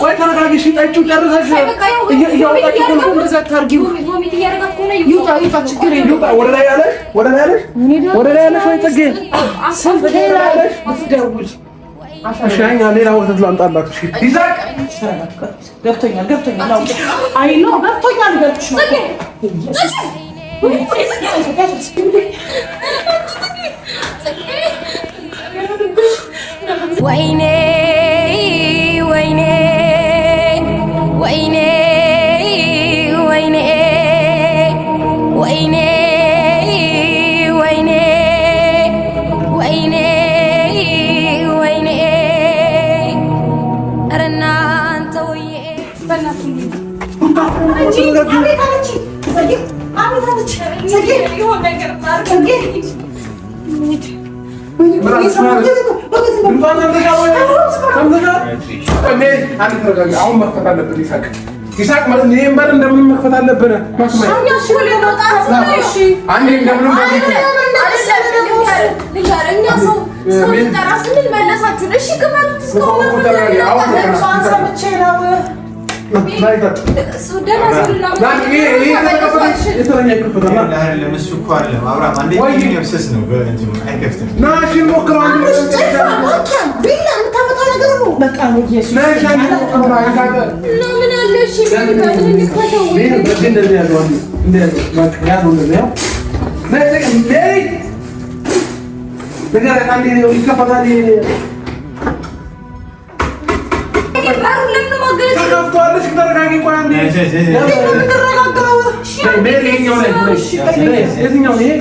ቆይ ተረጋጊ። እሺ ጠጪው ጨርሰሽ እያወጣችሁ እኮ ነው። እንደዛ አታርጊው። ይውጣ ይውጣ፣ ችግር የለውም። ወደ ላይ ያለሽ ወደ ላይ ያለሽ ወደ ላይ ያለሽ ወይ ፅጌ ስልኬ ላይ ብትደውል እሺ፣ እኛ ሌላ ወተት ላምጣላችሁ። እሺ ይዛቅ ገብቶኛል፣ ገብቶኛል። አይ no ገብቶኛል፣ ገብቶሽ ነው። ወይኔ ወይኔ ወይኔ ወይኔ ወይኔ ወይኔ ወይኔ ወይኔ ኧረ እናንተ ወዬ አሁን መክፈት አለብን። ይሳቅ ይሳቅ ማለት ይሄን በር እንደምንም መክፈት አለብን። አንዴ እንደምንም ተከፍቷለች። ተረጋጊ። ቆይ አንዴ የትኛው ነው ይሄ?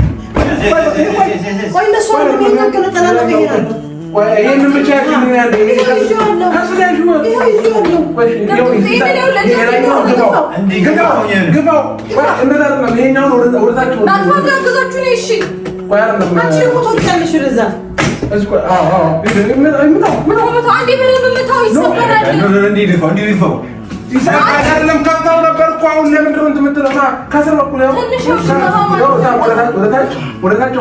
አይደለም ከፍተው ነበር እኮ አሁን ለምንድን ነው እንትን የምትለው? ከስር በኩል ወደ ታች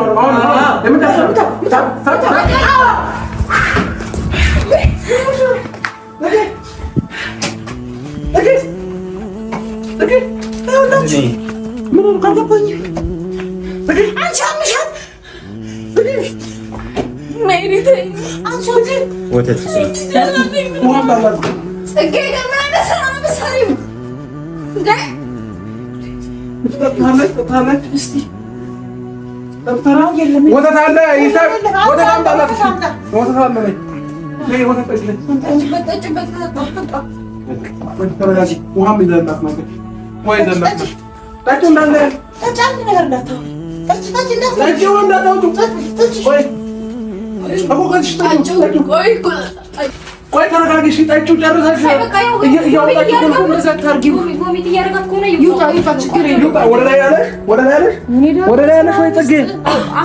ወተት አለ ወተት አምጣላት። ወተት አለ ቆይ ተረጋጊ። እሺ ጠጪው ጨርሰሽ እያወጣችሁ እኮ ነው። እንደዛ አታርጊው። ይውጣ ይውጣ፣ ችግር የለውም። ወደ ላይ ያለሽ ወደ ላይ ያለሽ ወደ ላይ ያለሽ ወይ ፅጌ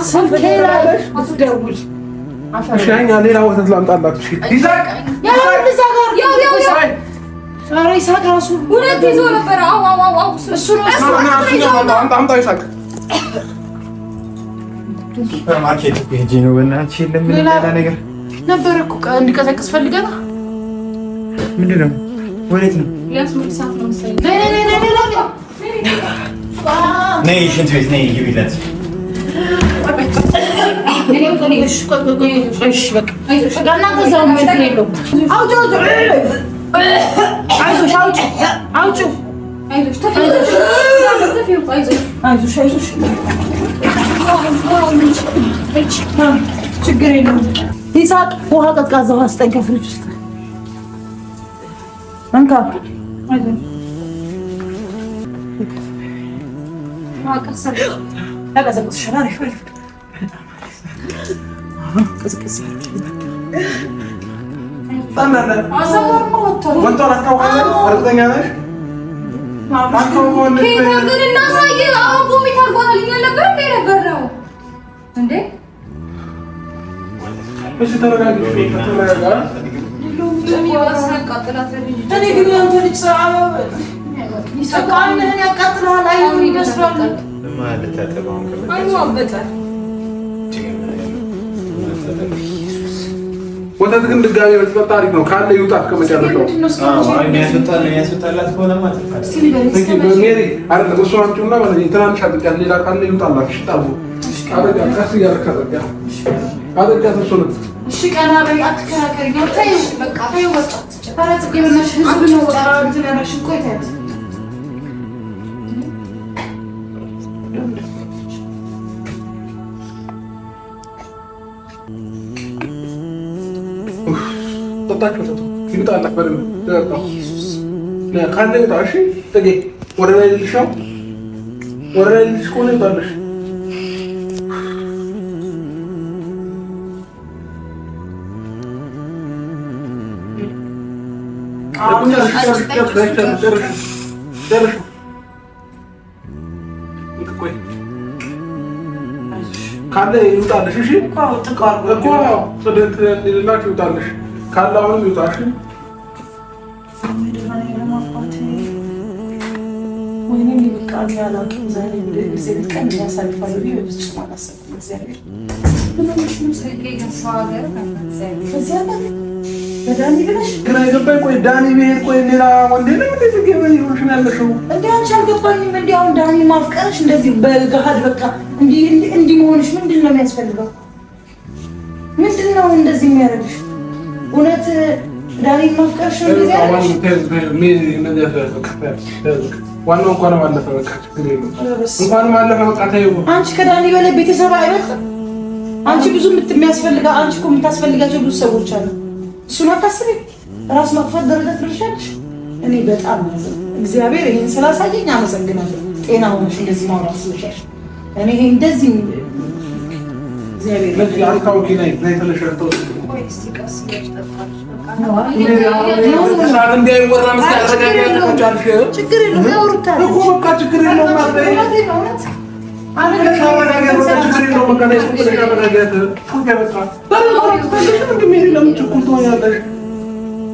ስልኬ ላይ ብትደውል እሺ፣ እኛ ሌላ ወተት ላምጣላችሁ። እሺ ይዛቅ ኧረ ይሳቅ ራሱ ሁለት ይዞ ነበር። አዎ አዎ አዎ፣ እሱ ነው አምጣ ይሳቅ። ሱፐር ማርኬት ሄጄ ነው። በእናትሽ የለም ሌላ ነገር ነበረ እኮ እንዲቀዘቅዝ ፈልገና ምንድን ነው? ወዴት ነው? ነይ ሽንት ቤት ነይ ግቢለት። ችግር የለውም። ይሳቅ ውሃ፣ ቀዝቃዛ ውሃ ስጠኝ ከፍሪጅ ውስጥ እንካ። ያቀዘቅዝሻል። አሪፍ አሪፍ። ቅዝቅዝ እርግጠኛ ነሽ? እሺ ተረጋጊ። እኔ ግን ያንተ ልጅ ዓይንህን ያቃጥልሃል። አይኑን ይመስላል። ወተት ግን ድጋሚ በተጠጣ አሪፍ ነው ካለ ይውጣ ከመጨረሻው። ትናንሽ አጥቂያት፣ ሌላ ካለ ይውጣላት። እሺ አጠቂያት፣ ቀስ እያደረክ አጠቂያት፣ አጠቂያት እሱንም እሺ ቀና በይ፣ አትከራከሪ። ተይው በቃ ተይው በቃ። ኧረ ጽጌ በእናትሽ ህዝብ ነው እንትን ያደረግሽን። ቆይ ተያት ጠጣችሁ። ይውጣላት በደምብ ጠጣው ካለ ይውጣ። እሺ ጽጌ ወደ ላይ ልልሻው፣ ወደ ላይ ልልሽ ከሆነ ይውጣልሽ። ካለ ይውጣልሽ። እሺ እኮ ይውጣልሽ ካለ አሁንም ይውጣ። እሺ ወይኔ በቃ አላውቅም። ዛሬ እንደዚህ አይነት ቀን ያሳልፋሉ ብዬ በፍጹም አላሰብኩም። እግዚአብሔር በዳኒ ብለሽ ግራ የገባኝ ቆይ ዳኒ ብሄድ ቆይ ሌላ ወንድ የለም እንዴ? ጽጌ ምን ይሆንሽ ነው ያለሽው? እንደ አንቺ አልገባኝም። እንደ አሁን ዳኒ ማፍቀርሽ እንደዚህ በገሃድ በቃ እንዲህ እንዲህ መሆንሽ ምንድን ነው የሚያስፈልገው? ምንድን ነው እንደዚህ የሚያደርግሽ? እውነት ዳኒን ማፍቀርሽ ነው እንደዚህ ያደርግሽ? ዋናው እንኳንም አለፈ በቃ ችግር የለውም። እንኳንም አለፈ በቃ ተይው። አንቺ ከዳኒ በላይ ቤተሰብ አይበልጥም። አንቺ ብዙ የሚያስፈልጋ አንቺ እኮ የምታስፈልጋቸው ብዙ ሰዎች አሉ። እሱን አታስቢ። ራስ ማጥፋት ደረጃ ትደርሻለሽ። እኔ በጣም እግዚአብሔር ይሄን ስላሳየኝ አመሰግናለሁ። ጤና ሆነሽ እንደዚህ ማውራት ስለቻልሽ እኔ ይሄ እንደዚህ እግዚአብሔር ችግር የለውም ያወሩታል እኮ በቃ ችግር የለውም።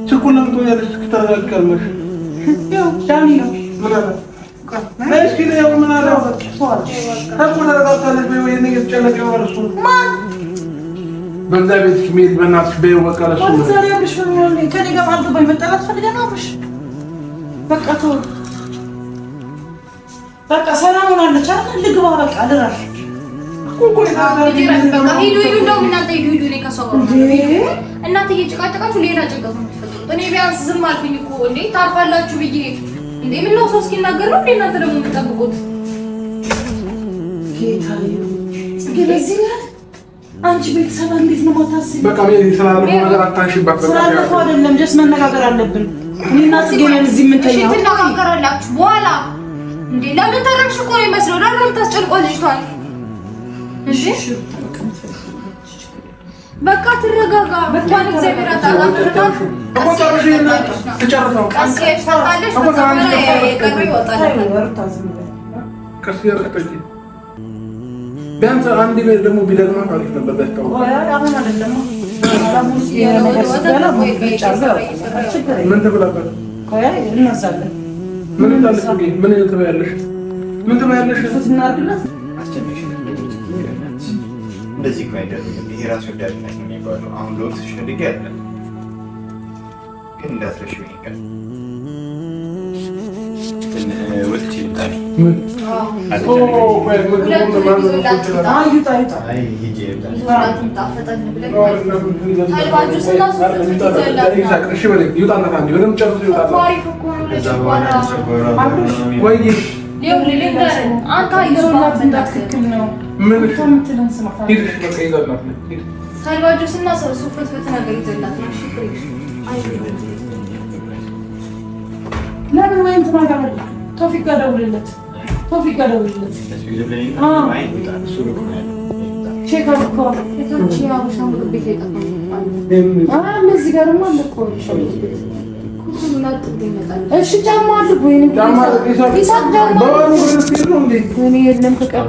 ችኩል ለምን ትሆኛለሽ? ተረጋግተሽ ዳኒ ነው ምን አለ እስኪ ነው ምን አለ እኮ ተረጋግታለች። ወይ እየተጨነቀ ይሆናል እሱ በዛ ቤት ሜሪ በእናትሽ በይው በቃ ለእሱ ዛሬ አብርሽ ከእኔ ጋር አልገባኝ መጣላት ፈልገህ ነው አብርሽ? በቃ ተው በቃ ሰላም ሆናለች አይደል? ልግባ በቃ ልረፍ። ሂዱ ሂዱ፣ እንደውም እናንተ ሂዱ ሂዱ። እኔ ከእሷ ጋር እናንተ እየጨቃጨቃችሁ ሌላ ጭንቀት ነው የምትፈጥሩት። እኔ ቢያንስ ዝም አልኩኝ እኮ እንዴ ታርፋላችሁ ብዬ እንዴ ምነው ሰው እስኪናገር ነው እንዴ እናንተ ደግሞ የምትጠብቁት? ጌታዬ ጽጌ በዚህ ያህል አንቺ ቤተሰብ እንዴት ነው የማታስቢው? በቃ ሜሪ ስላለፈው ነገር አታንሺባት። በቃ ስላለፈው አይደለም just መነጋገር አለብን። እኔና ጽጌ ነን እዚህ እሺ የምንተኛው። ትነጋገራላችሁ በኋላ። እንዴ ለምን ተረብሽ እኮ ነው የሚመስለው። ለምን የምታስጨንቋት ልጅቷን? እሺ በቃ ትረጋጋ። እንኳን እግዚአብሔር አጣጣ እኮ ጨርሽ ትጨርሰው ቀስ እያልሽ ታውቃለሽ። እኮ ከዛ በኋላ የቀረው ይወጣል። ቀስ እያደረግሽ ጠጪ። ቢያንስ አንድ ቤት ደግሞ ቢደግማት አሪፍ ነበር። ደስታው አሁን አይደለም ነገር ስትበላ ችግር ምን ትብላበት? እናዛለን። ምን እንዳለሽ ምን ትበያለሽ? ምን ትበያለሽ? እናድርግላት። እንደዚህ እኮ አይደረግም። ይሄ ራስ ወዳድነት ነው የሚባለው። አሁን ለወቅትሽ ፈልጌ አይደለም፣ ግን እንዳትረሺው ይቀር ወጥቼ ልምጣ። ምን ለምን ወይ እንትና ጋር ቶፊቅ ጋር ደውልለት፣ ቶፊቅ ጋር ደውልለት። check አድርገዋል። እነዚህ ጋርማ አለ እኮ። እሺ ጫማ አድርጎ ይሳቅ ጫማ እኔ የለም ከቀረ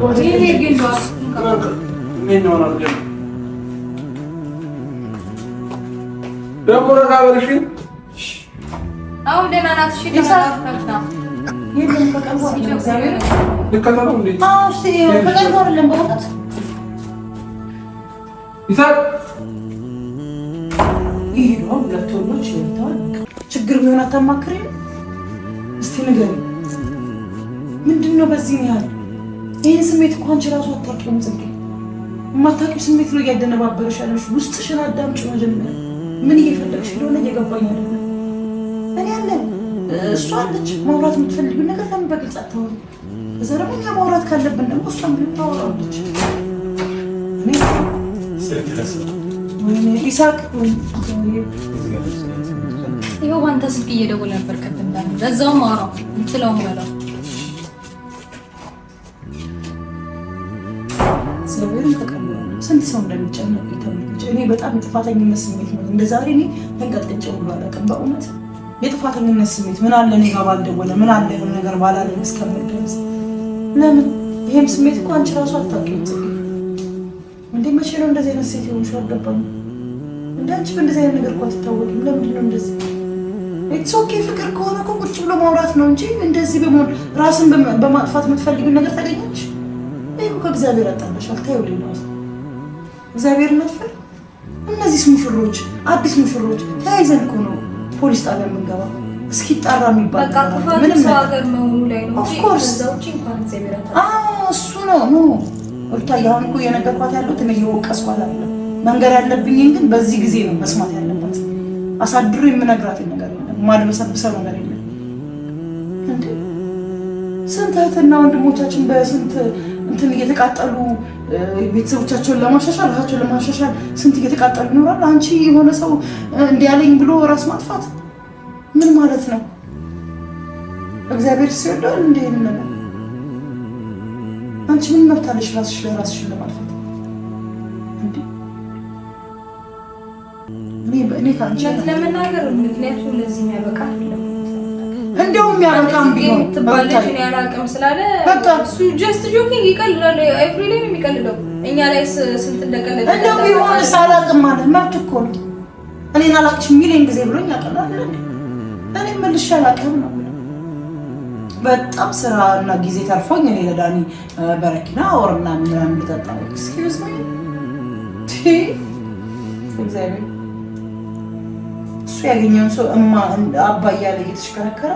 ደግሞ ረጋ በል እሺ። አሁን ደህና ናት። እሺ የለም ከቀርቧ እግዚአብሔር ልከተለው እንዴ? አዎ፣ እስኪ ከቀርቧ አይደለም በእውነት ይሳቅ ይወጣል። ችግር ቢሆን አታማክሪም? እስቲ ንገሪኝ፣ ምንድን ነው በዚህ ያህል ይህን ስሜት እኮ አንቺ ራሱ አታውቂውም ጽጌ። የማታውቂው ስሜት ነው እያደነባበረሽ ያለሽ። ውስጥሽን አዳምጪ መጀመሪያ። ምን እየፈለግሽ እንደሆነ እየገባኝ አይደለም። እኔ አለን እሷ አለች። ማውራት የምትፈልጊውን ነገር ለምን በግልጽ አታወሪም? እዛ ደግሞ እኛ ማውራት ካለብን ደግሞ እሷም ቢሆን ታወራለች። ይሳቅ ይኸው በአንተ ስልክ እየደወለ ነበር ቅድም። በዛውም አውራው የምትለውን በለው። እግዚአብሔርን ተቀምጧል። ስንት ሰው እንደሚጨነቅ ተመልከች። እኔ በጣም የጥፋተኝነት ስሜት ነው እንደ ዛሬ እኔ ተንቀጥቅጬ ሁሉ አላውቅም። በእውነት የጥፋተኝነት ስሜት ምን አለ እኔ ጋር ባልደወለ፣ ምን አለ የሆነ ነገር ባላለኝ እስከምል ድረስ ለምን ይሄም ስሜት እኮ አንቺ ራሱ አታውቂውም ጽጌ። እንዴ መቼ ነው እንደዚህ አይነት ሴት የሆንሽው? አልገባኝም። እንደ አንቺ በእንደዚህ አይነት ነገር እኮ አትታወቂም። ለምንድን ነው እንደዚህ? It's okay ፍቅር ከሆነ እኮ ቁጭ ብሎ ማውራት ነው እንጂ እንደዚህ በመሆን ራስን በማጥፋት የምትፈልጊውን ነገር ታገኛለሽ። ይሄ እኮ ከእግዚአብሔር አጣላሻል። ተይው፣ ሌላው እግዚአብሔር መጥፈር። እነዚህ ሙሽሮች፣ አዲስ ሙሽሮች ተያይዘን እኮ ነው ፖሊስ ጣቢያ የምንገባ እስኪጣራ የሚባል ምንም ነገር መሆኑ ላይ ነው። Of course እሱ ነው no ሩታዬ፣ አሁን እኮ እየነገርኳት ያለሁት እኔ እየወቀስኳት አይደለም። መንገር ያለብኝን ግን በዚህ ጊዜ ነው መስማት ያለባት። አሳድሮ የምነግራትን ነገር የለም፣ የማድበሰብሰው ነገር የለም። እንዴ ስንት እህትና ወንድሞቻችን በስንት እንትን እየተቃጠሉ ቤተሰቦቻቸውን ለማሻሻል ራሳቸውን ለማሻሻል ስንት እየተቃጠሉ ይኖራሉ። አንቺ የሆነ ሰው እንዲያለኝ ብሎ ራስ ማጥፋት ምን ማለት ነው? እግዚአብሔር ሲወደው እንደ ይሄን ነገር አንቺ ምን መብት አለሽ ራስሽ ላይ ራስሽን ለማጥፋት? እንዴ እኔ ከአንቺ ለመናገር ምክንያቱ ለዚህ የሚያበቃ አይደለም። እንደውም የሚያበቃም ቢሆን ትባለች እኔ አላውቅም ስላለ በቃ እሱ just joking ይቀልዳል። Every ላይ ነው የሚቀልደው። እኛ ላይ ስንት እንደቀለደ እንደው ቢሆንስ አላውቅም ማለት መብት እኮ ነው። እኔን አላውቅሽም ሚሊዮን ጊዜ ብሎኝ ያውቃል አይደል? እኔ መልሼ አላውቅም ነው። በጣም ስራ እና ጊዜ ተርፎኝ እኔ ለዳኒ በረኪና ወር ምናምን ምናምን ልጠጣ excuse me እግዚአብሔር እሱ ያገኘውን ሰው እማ አባ እያለ እየተሽከረከረ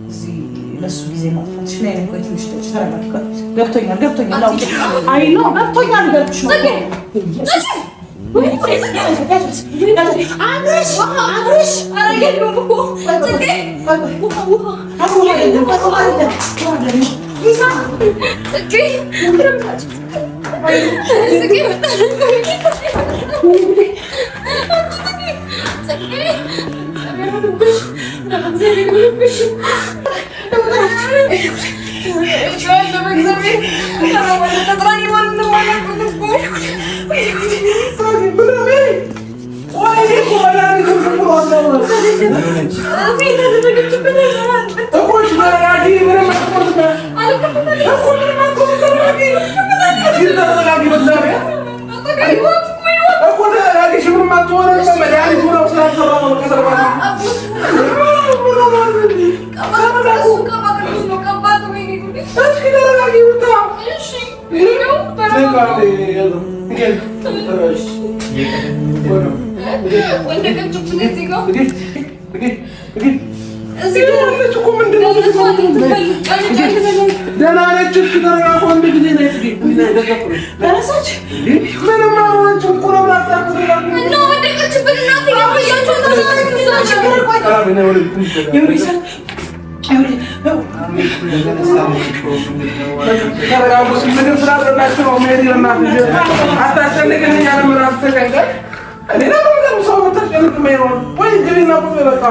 እዚህ ለእሱ ጊዜ ማጥፋት እሺ፣ ነይ ቆይ ትንሽ ጠጪ፣ ተረጋጊ። ቆይ ገብቶኛል፣ ገብቶኛል፣ አይ no ገብቶኛል፣ ገብቶሽ ነው ኢየሱስ አብርሽ አብርሽ ደህና ነች። እሺ ተረጋጉ። አንድ ጊዜ ምንም አልሆነችም እኮ ነው። ምግብ ስላልበላችሁ ነው መሄድ አታስጨንቅን። እኛንም እራሱ ተጨንቀን እኔ ሰው ተጨንቅ ወይ ግቢና ቁጭ በቃ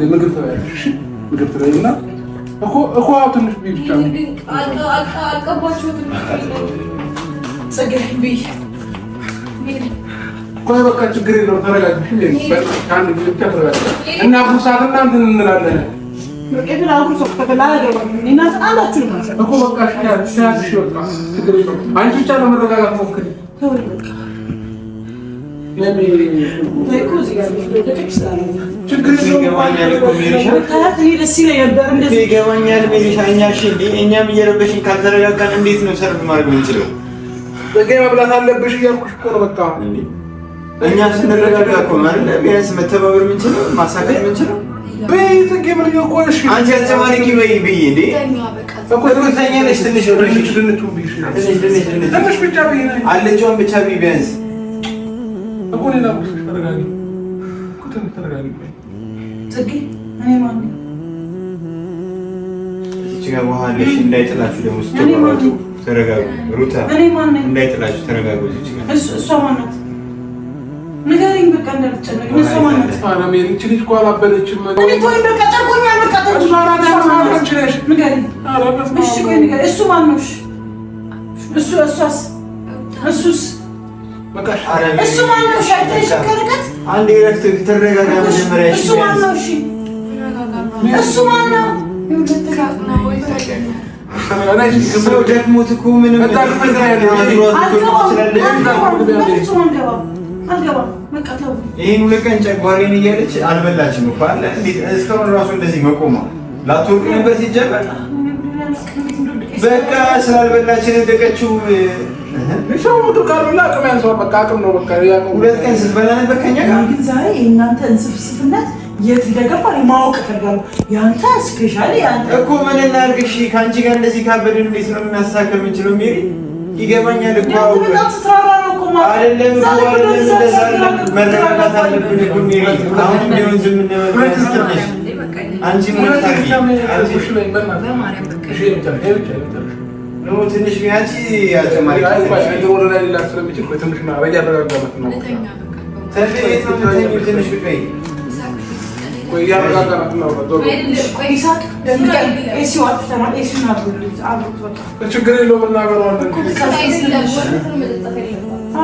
ምግብ ትበያለሽ። ምግብ ትበይና እኮ ትንሽ ብይ ብቻ ቆይ በቃ ችግር የለውም። ተረጋጊ። አንድ ጊዜ ብቻ ተረጋጊ እና ጉርሳትና እንትን እንላለን እኮ በቃ ችግር የለውም። አንቺ ብቻ ለመረጋጋት ሞክሪ። ይገባኛል ሜሪሻ። እኛ እሺ እኛም እየረበሽን ካልተረጋጋን እንዴት ነው serve ማድረግ የምንችለው? ጽጌ መብላት አለብሽ እያልኩሽ እኮ ነው። በቃ እኛ ስንረጋጋ እኮ ማለት ቢያንስ መተባበር የምንችለው ማሳካት የምንችለው በይ ጽጌ ምን እየቆየሽ አንቺ አጨማሪቂ በይ ብይ እንዴ እኮ ትተኛለሽ። ትንሽ ትንሽ ብቻ ብይ አለችውን ብቻ ብይ ቢያንስ እኮ ሌላ ተረጋጊ እኮ ትንሽ ተረጋጊ ጽጌ። እኔ ማን ነኝ? እዚህ ጋር ውሃ አለሽ እንዳይጥላችሁ ደግሞ ስትባባሉ ተረጋጉ። ሩታ እኔ ማን ነኝ? እንዳይጥላችሁ ተረጋጉ። እዚህ ጋር እሷ ማን ናት? ንገረኝ በቃ እንዳልጨነቅ። እሷ ማን ናት? ኧረ ሜሪ ይህች ልጅ እኮ አላበደችም። እኔ ተወኝ በቃ ጨንቆኛል። በቃ ተወኝ። ንገረኝ። እሺ ቆይ ንገረኝ። እሱ ማን ነው? እሱ እሷስ? እሱስ እሱ ማን ነው? እሺ አይታይሽም ከርቀት? አንዴ እረፍት ተረጋጋ መጀመሪያ። እሱ ማን ነው? እሺ እሱ ማን ነው? ሰው ደክሞት እኮ ምንም ይሄን ሁለት ቀን ጨጓራዬን እያለች አልበላችም እኮ አለ። እንዴት እስካሁን እራሱ እንደዚህ መቆሟ ላትወርቅ ነበር ሲጀመር። በቃ ስላልበላችን የወደቀችው። ሰው ምግብ ካልበላ አቅም ያንሰዋል። በቃ አቅም ነው። በቃ ሁለት ቀን ስትበላ ነበር ከኛ ጋር። ግን ዛሬ የእናንተ እንስፍስፍነት የት እንደገባ ማወቅ እፈልጋለሁ። የአንተ specially ያንተ እኮ ምን እናድርግ? እሺ ከአንቺ ጋር እንደዚህ ካበድን እንዴት ነው የምናስተካከል የምንችለው? ሜሪ ይገባኛል እኮ አይደለም እኮ አይደለም፣ እንደዛ አይደለም። መረጋጋት አለብን እኮ ሜሪ። አሁንም ቢሆን ዝም እንበል ትንሽ። አንቺ ምን ታርጊ? ትንሽ አንቺ አጨማሪ ትንሽ ችግር የለውም እናበረዋለን።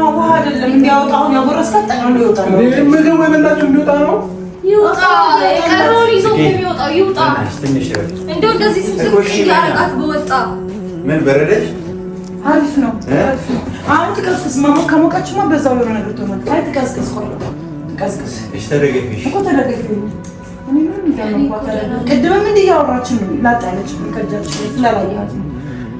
ውሃ አይደለም እንዲያወጣ አሁን ያጎረስካት ጠቅልሎ ይወጣል። ምግብ የበላችሁ እንዲወጣ ነው። ይውጣ፣ የቀረውን ይዞ የሚወጣው ይውጣ። እንደው እንደዚህ ስብስብ እያደረጋት በወጣ ምን በረደች? አሪፍ ነው። አሁን ትቀዝቅዝ። ከሞቀችማ በዛው የሆነ ነገር ትሆናለች። አይ ትቀዝቅዝ፣ ቆይ ትቀዝቅዝ እኮ ተደገፊ። ቅድምም እንዲህ እያወራችን ነው። ላጥ ያለችብን ከእጃችን ስላላየኋት ነው።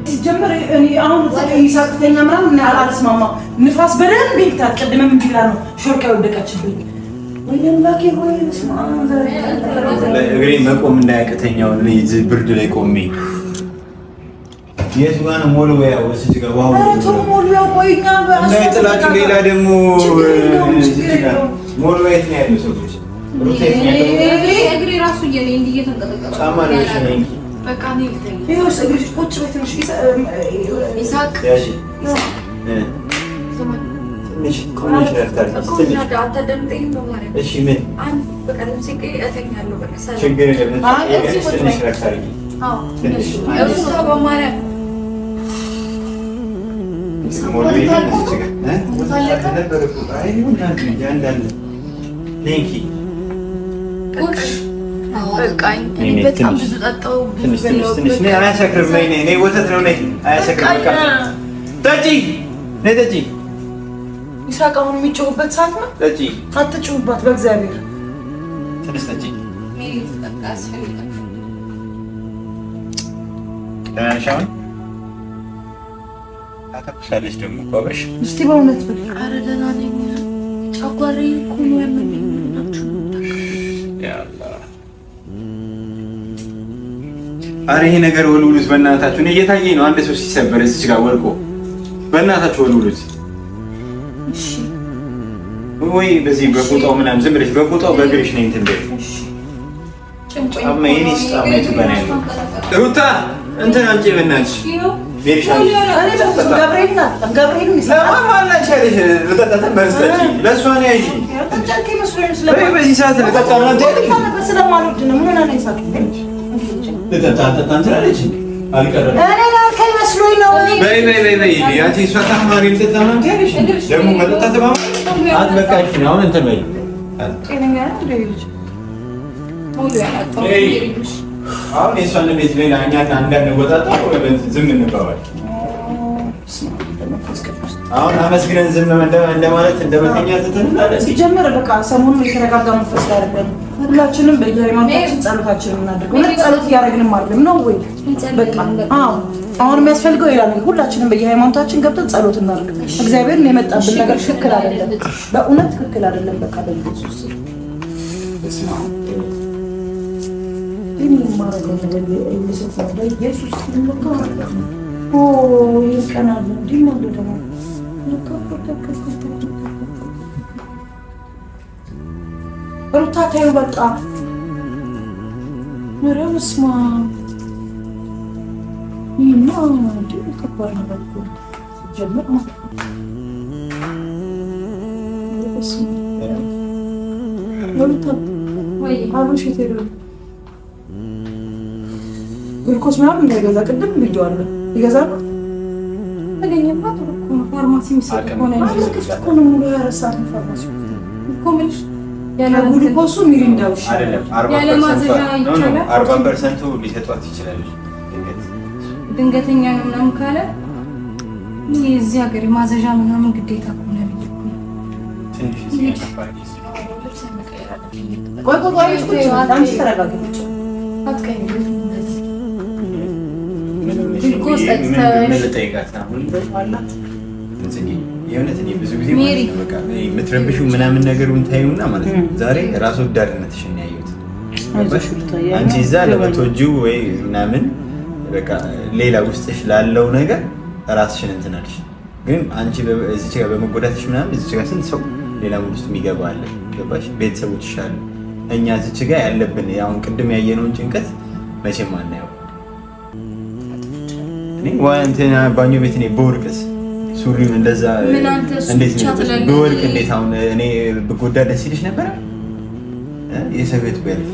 ሲጀመር እኔ አሁን ይሳቅተኛ ምናምን አልስማማም። ንፋስ በደንብ ይምታት። ቅድምም እንዲህ ብላ ነው ሾርካ የወደቀችብኝ። ወይ አምላኬ ሆይ በስመ አብ። እግሬን መቆም እንዳያቅተኛው ብርድ ላይ ቆሜ የቱ ጋር ነው ሞልወያው? እዚህ ጋር ውሃው እንዳይጥላችሁ። ሌላ ደግሞ ሞልወያ የት ነው ያለው? ሰዎች እግሬ ራሱ እየተንቀጠቀጠ ጫማ ነው። በቃ እኔ ልተኛ። ቁጭ በይ ትንሽ ይሳቅ ትንሽ እሺ ምን ችግር የለም። ትንሽ እረፍት አድርጊ። በጣም ብዙ ጠጣሁ። አያሰክርም። ነይ ወተት ነው። ነይ አያሰክርም። ጠጪ፣ ነይ ጠጪ። ይሳቅ አሁን የሚጮህበት ሰዓት ነው። ጠጪ፣ አትጩህባት በእግዚአብሔር። ትንሽ ጠጪ። ደህና ነሽ አሁን? ታተኩሳለች ደግሞ እኮ አበሽ። እስቲ በእውነት በል። ኧረ ደህና ነኝ። ጨጓራዬን እኮ ነው ያመመኝ። አረ ይሄ ነገር ወልውሉት በእናታችሁ። እኔ እየታየኝ ነው አንድ ሰው ሲሰበር እዚች ጋር ወልቆ፣ በእናታችሁ ወልውሉት። ወይ በዚህ በፎጣው ምናምን ዝም ብለሽ በፎጣው በእግርሽ ነኝ እንትን በይ። ጫማ የኔ ጫማ የቱ ጋር ነው ያለው? ሩታ እንትን አምጪ በእናትሽ። በዚህ ሰዓት ልጠጣ አሁን የእሷን ቤት ሌላ እኛ እንዳንወጣጣ ዝም እንባባል። አሁን አመስግነን ዝም እንደማለት እንደመተኛ ትተን ሲጀመር በቃ ሰሞኑን የተረጋጋ መንፈስ ላይ አይደለም። ሁላችንም በየሃይማኖታችን ጸሎታችንን እናድርግ። እውነት ጸሎት እያደረግንም አይደለም ነው ወይ? በቃ አዎ፣ አሁን የሚያስፈልገው ይላል። ሁላችንም በየሃይማኖታችን ገብተን ጸሎት እናድርግ። እግዚአብሔርን የመጣብን ነገር ትክክል አይደለም፣ በእውነት ትክክል አይደለም። በቃ በኢየሱስ ሩታ ተይው በቃ። ኧረ በስመ አብ ይሄማ ከባድ ነገር እኮ ነው ሲጀመር ማለት ነው። ሩታ አብርሽ የት ሄዶ ነው? ግሉኮስ ምናምን እንዳይገዛ ቅድም ብዬዋለሁ። ይገዛሉ ፋርማሲ የሚሰጥ ከሆነ ክፍት እኮ ነው ሙሉ 24 ሰዓት ነው ፋርማሲ እኮ የምልሽ ግሉኮሱ ሚሪንዳው አይደለም። 40% ሊሰጧት ይችላል። ድንገተኛ ነው ምናምን ካለ እዚህ ሀገር ማዘዣ ምናምን ግዴታ ከሆነ ቆይ ቆይ ቆይ፣ አንቺ ተረጋጊ። የእውነት እኔ ብዙ ጊዜ የምትረብሺው ምናምን ነገሩን ታዩና ማለት ነው። ዛሬ ራስ ወዳድነትሽን ነው ያየሁት። አንቺ እዛ ለምትወጂው ወይ ምናምን በቃ ሌላ ውስጥሽ ላለው ነገር ራስሽን እንትን አልሽ። ግን አንቺ እዚች ጋር በመጎዳትሽ ምናምን እዚች ጋር ስንት ሰው ሌላ mood ውስጥ የሚገባ አለ። ገባሽ? ቤተሰቦችሽ አሉ። እኛ እዚች ጋር ያለብን አሁን ቅድም ያየነውን ጭንቀት መቼም አናየው። እኔ ባኞ ቤት እኔ በወርቅስ ሱሪውን እንደዛ እንዴት በወርቅ እንዴት አሁን እኔ ብጎዳ ደስ ይልሽ ነበረ? የሰው ቤት ቢያልፍ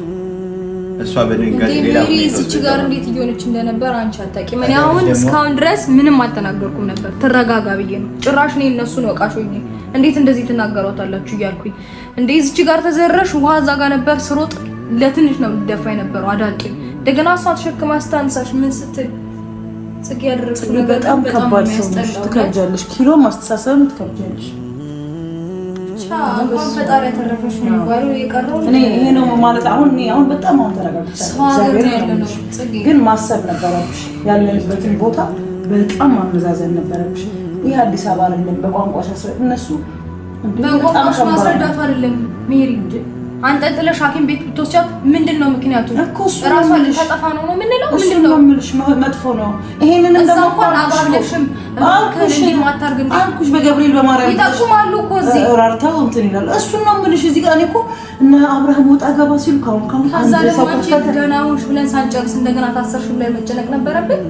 እሷ በድንጋጤ ሌላ እዚች ጋር እንዴት እየሆነች እንደነበር አንቺ አታውቂም። እኔ አሁን እስካሁን ድረስ ምንም አልተናገርኩም ነበር፣ ትረጋጋ ብዬ ነው። ጭራሽ እኔ እነሱን ወቃሽ ሆኜ እንዴት እንደዚህ ትናገሯታላችሁ እያልኩኝ እንዴ እዚች ጋር ተዘረሽ ውሃ እዛ ጋር ነበር ስሮጥ ለትንሽ ነው ደፋ የነበረው አዳልጦኝ። እንደገና እሷ ተሸክማ ስታንሳሽ ምን ስትል ጽጌ ያደረግሽው ነገር በጣም ከባድ ሰው ነሽ። ትከብጃለሽ፣ ኪሎ ማስተሳሰብም ትከብጃለሽ። ፈጣሪ ያተረፈሽ ነው የሚባለው። የቀረው እኔ ይሄ ነው ማለት አሁን እኔ አሁን በጣም አሁን ተረጋግቻለሁ፣ ግን ማሰብ ነበረብሽ። ያለንበትን ቦታ በጣም ማመዛዘን ነበረብሽ። ይህ አዲስ አበባ አይደለም። በቋንቋ እነሱ በቋንቋ ማስረዳቱ አይደለም ሜሪ አንጠልጥለሽ ሐኪም ቤት ብትወስጃት ምንድን ነው ምክንያቱ? እራሷ ልታጠፋ ነው ነው የምንለው? ምንድን ነው የምልሽ? መጥፎ ነው። ይሄንንም ደግሞ አባብለሽም አልኩሽ፣ በገብርኤል በማርያም ይጠቁማሉ እኮ እዚህ ራርተው እንትን ይላሉ። እሱን ነው የምልሽ። እዚህ ጋር እኔ እኮ እነ አብርሃም ወጣ ገባ ሲሉ ካሁን ካሁን ከዛ ደግሞ አንቺ ደህና ሆንሽ ብለን ሳንጨርስ እንደገና ታሰርሽ ብለን መጨነቅ ነበረብን።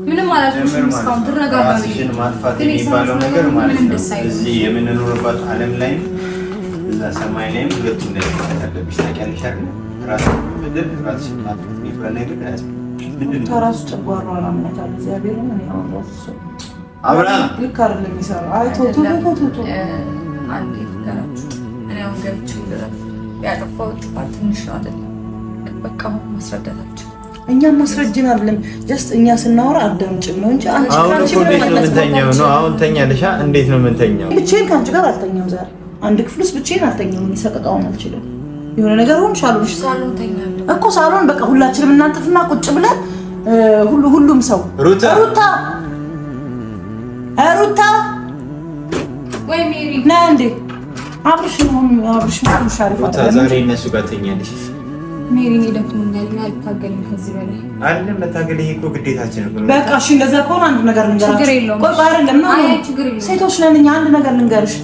ምንም አላልኩሽም እስካሁን። ትረጋጋ። ራስሽን ማጥፋት የሚባለው ነገር ማለት ነው እዚህ የምንኖርባት ዓለም ላይም እዛ ሰማይ ላይም ሁለቱም ላይ አለብሽ። ታውቂያለሽ አይደል? ራስሽን መበደል ራስሽን ማጥፋት የሚባል ነገር ምንድን ነው? ራሱ ጨጓራዋን አምናታለሁ። እግዚአብሔርን እኔ አሁን ራሱ አብርሃም ልክ አይደለም የሚሰራው። አይ ተው ተው ተው ተው፣ አንዴ ልንገራችሁ። እኔ አሁን ገብቼ ያጠፋሁት ጥፋት ትንሽ ነው አይደለም? በቃ አሁን ማስረዳት አልችልም። እኛ ማስረጅን አይደለም just እኛ ስናወራ አዳምጭን ነው እንጂ አንቺ አሁን እኮ እንዴት ነው የምንተኛው? ነው አሁን ተኛለሽ? እንዴት ነው የምንተኛው? ብቻዬን ከአንቺ ጋር አልተኛም ዛሬ አንድ ክፍል ውስጥ ብቻዬን አልተኛም። እኔ ሰቀቃውን አልችልም። የሆነ ነገር ሆንሽ አልሆንሽ እኮ ሳሎን በቃ ሁላችንም እናንጥፍና ቁጭ ብለን ሁሉም ሰው ሩታ ሩታ ሩታ ወይ ሜሪ ና እንዴ አብርሽ ነው አብርሽ ነው ሻሪፍ ሩታ ዛሬ እነሱ ጋር ተኛለሽ። ሜሪ እኔ ደክሞኛል፣ አልታገልም ከዚህ በላይ አይደለም። መታገል ይሄ እኮ ግዴታችን ነው። በቃ እሺ፣ እንደዛ ከሆነ አንድ ነገር ልንገራችሁ። ችግር የለውም። ቆይ አይደለም ነው አይ ችግር የለውም። ሴቶች ነን እኛ። አንድ ነገር ልንገርሽ፣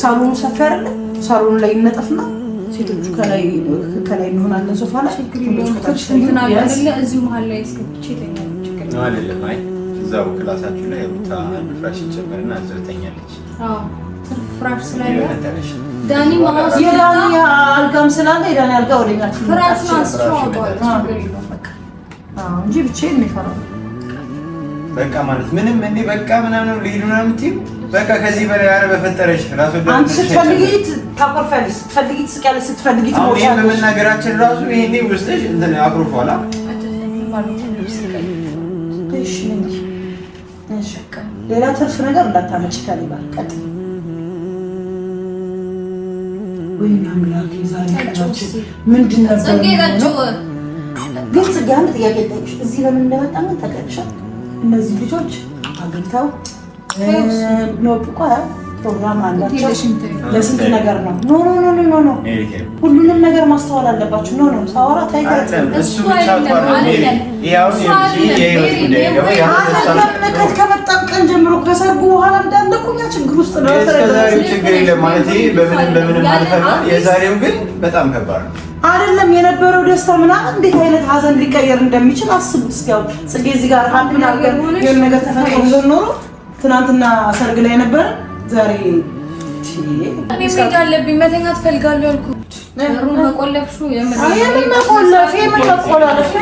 ሳሎኑ ሰፊ አይደለ? ሳሎኑ ላይ ይነጠፍና ሴቶቹ ከላይ ከላይ እንሆናለን፣ ሶፋ ላይ ችግር የለውም። እንትን አለ አይደለ? እዚሁ መሀል ላይ እስከብቼ እተኛለሁ። ችግር ነው አይደለም? አይ እዛው ክላሳችሁ ላይ ሩታ አንድ ፍራሽ ይጨመርና እዛው ተኛለች። አዎ ትርፍ ፍራሽ ስላለ ዳኒ የዳኒ አልጋም ስላለ የዳኒ አልጋ ወደኛ ፍራሹን አንስቼው አወጣዋለሁ። ችግር የለውም። በቃ እንጂ ብቻዬን እፈራለሁ። በቃ ማለት ምንም እንዴ በቃ ምናምን ልሂድ ምናምን የምትይው በቃ ከዚህ በላይ ኧረ በፈጠረሽ ራስ ወዳድ አንቺ ስትፈልጊ ታኮርፊያለሽ፣ ስትፈልጊ ትስቂያለሽ፣ ስትፈልጊ ትሞሻለሽ። በመናገራችን ራሱ ይሄኔ ውስጥሽ እንትን አኩርፏል። አይደለም ማለት ነው። ልብስ ቀይር። እሺ እሺ ሌላ ትርፍ ነገር እንዳታመጭ ከኔ ጋር ቀጥይ። ወይኔ አምላኬ ዛሬ ቀናችን ምንድን ነበር? ግን ጽጌ አንድ ጥያቄ ልጠይቅሽ። እዚህ ለምን እንደመጣ ግን ታውቂያለሽ? እነዚህ ልጆች አግብተው ነው ፕሮግራም አላቸው። ለስንት ነገር ነው። No, no, no, no, no፣ ሁሉንም ነገር ማስተዋል አለባችሁ። No, no፣ ሳወራ ከመጣን ቀን ጀምሮ ከሰርጉ በኋላ እንዳለ እኮ እኛ ችግር ውስጥ ነው። የዛሬው ችግር የለም ማለት በምንም በምንም አልፈናል። የዛሬው ግን በጣም ከባድ ነው። አይደለም የነበረው ደስታ ምናምን እንዴት አይነት ሀዘን ሊቀየር እንደሚችል አስቡ እስኪ። አሁን ጽጌ እዚህ ጋር happen አድርገን የሆነ ነገር ተፈጥሮ ቢሆን ኖሮ ትናንትና ሰርግ ላይ ነበረ ዛሬ እኔ መሄድ አለብኝ። መተኛት እፈልጋለሁ አልኩህ። በሩን መቆለፍሽው የምን መቆለፍ የምን መቆላለፍ?